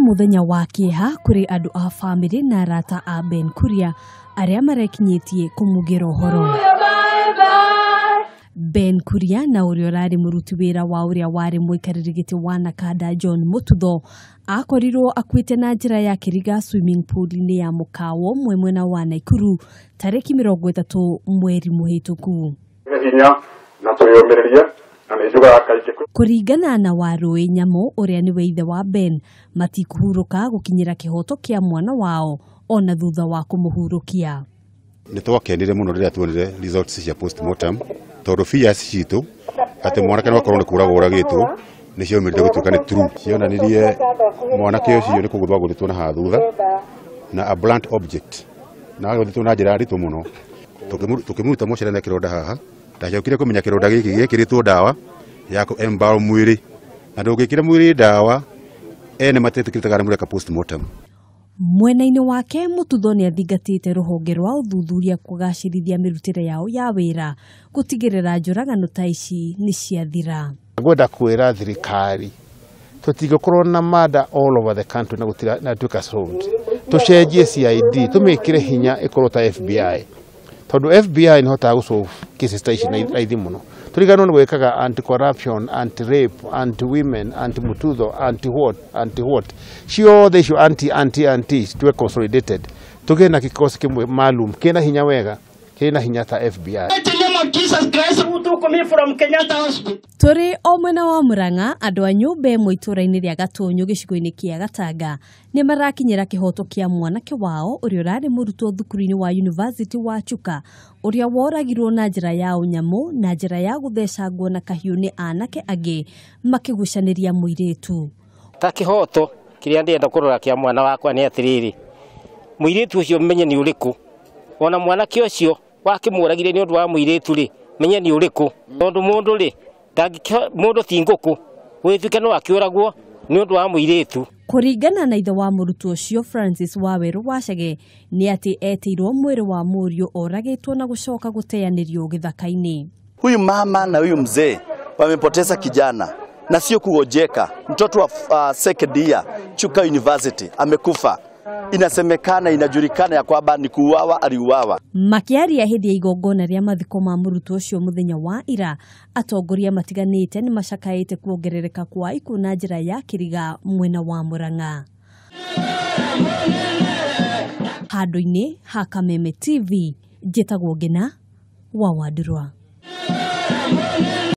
Mũthenya wa kĩeha kũrĩ andũ a bamĩrĩ na arata a Ben Kuria arĩa marekinyĩtie kũmugĩra ũhoro. Ben Kuria na ũrĩa ũrarĩ mũruti wĩra wa ũrĩa warĩ mũikarĩri gĩtĩ wa Nakanda John Mututho akorirwo akuĩte na njĩra ya kĩriga swimming pool-inĩ ya mũkawa ũmwe mwena wa Naikuru tarĩki 30 mweri mũhĩtũku. Hinya na twĩyũmĩrĩrie na nĩ njugaga kaingĩ. Kũringana na Warũĩ Nyamũ ũrĩa nĩwe ithe wa Ben, matikũhurũka gũkinyĩra kĩhoto kĩa mwana wao ona thutha wa kũmũhurũkia. Nĩ twakenire mũno rĩrĩa tuonire results cia postmortem tondũ fears citũ atĩ mwanake no akorwo nĩ kũragwo ũragĩtwo nĩ ciaumĩrire gũtuĩka nĩ true. Cionanirie mwanake ũcio nĩ kũgũthwo agũthĩtwo na haha thutha na a blunt object na agũthĩtwo na njĩra nditũ mũno. Tũkĩmũruta mocarĩ na kĩronda haha, ndacokire kũmenya kĩronda gĩkĩ gĩekĩrĩtwo ndawa ya kũ embalm mwĩrĩ, na ndũngĩkĩra mwĩrĩ ndawa ene matetĩkĩrĩte kana mũreka postmortem. Mwena-inĩ wake Mututho nĩ athingatĩte rũhonge rwa ũthuthuria kũgacĩrithia mĩrutĩre yao ya wĩra gũtigĩrĩra njũragano ta ici nĩ ciathira. Ngwenda kwĩra thirikari tũtingĩkorwo na murder all over the country na gũtira na tuĩka solved. Tũcenjie CID tũmĩkĩre hinya ĩkorwo ta FBI, tondũ FBI nĩ hotaga gũsolve cases ta ici na raithi mũno. Tũriganwo nĩ gwĩkaga anti corruption, anti rape, anti women, anti Mututho, anti what, anti what, ciothe icio anti anti anti tuwe consolidated, tũgĩe na kikosi kĩmwe maalum kĩna hinya wega, kĩna hinya ta FBI. Tũrĩ o mwena wa Murang'a, andũ a nyũmba ĩmwe itũũra-inĩ rĩa Gatũnyũ gĩcigo-inĩ kĩa Gatanga nĩ marakinyĩra kĩhoto kĩa mwanake wao ũrĩa ũrarĩ mũrutwo thukuru-inĩ wa University wa Chuka ũrĩa woragirwo na njĩra ya ũnyamũ na njĩra ya gũthecangwo na kahiũ nĩ anake angĩ makĩgucanĩria mũirĩtu. Ta kĩhoto kĩrĩa ndĩrenda kũrora kĩa mwana wakwa nĩ atĩrĩrĩ, mũirĩtu ũcio menye nĩ ũrĩkũ, ona mwanake ũcio wakĩmũragire nĩ ũndũ wa mũirĩtu rĩ, menye nĩ ũrĩkũ, tondũ mũndũ rĩ mũndũ ti ngũkũ gwĩtuĩke no akĩũragwo nĩ ũndũ wa mũirĩtu. Kũringana na ithe wa mũrutwo ũcio Francis Wawerũ Wacege nĩ atĩ etĩirwo mwĩrĩ wa mũriũ oragĩtwo na gũcoka gũteanĩrio gĩthaka-inĩ. Huyu mama na huyu mzee wamepoteza kijana na sio kugojeka. Mtoto wa second year Chuka University amekufa. Inasemekana, inajulikana ya kwamba ni kuuawa aliuawa. Makiaria hĩndĩ ya igongona rĩa mathiko ma mũrutwo ũcio mũthenya wa ira, atongoria matiganĩte nĩ macakaĩte kuongerereka kwa ikuũ na njĩra ya kĩriga mwena wa Murang'a. Handũ-inĩ ha Kameme TV, njĩtagwo Ngina wa Wandurwa.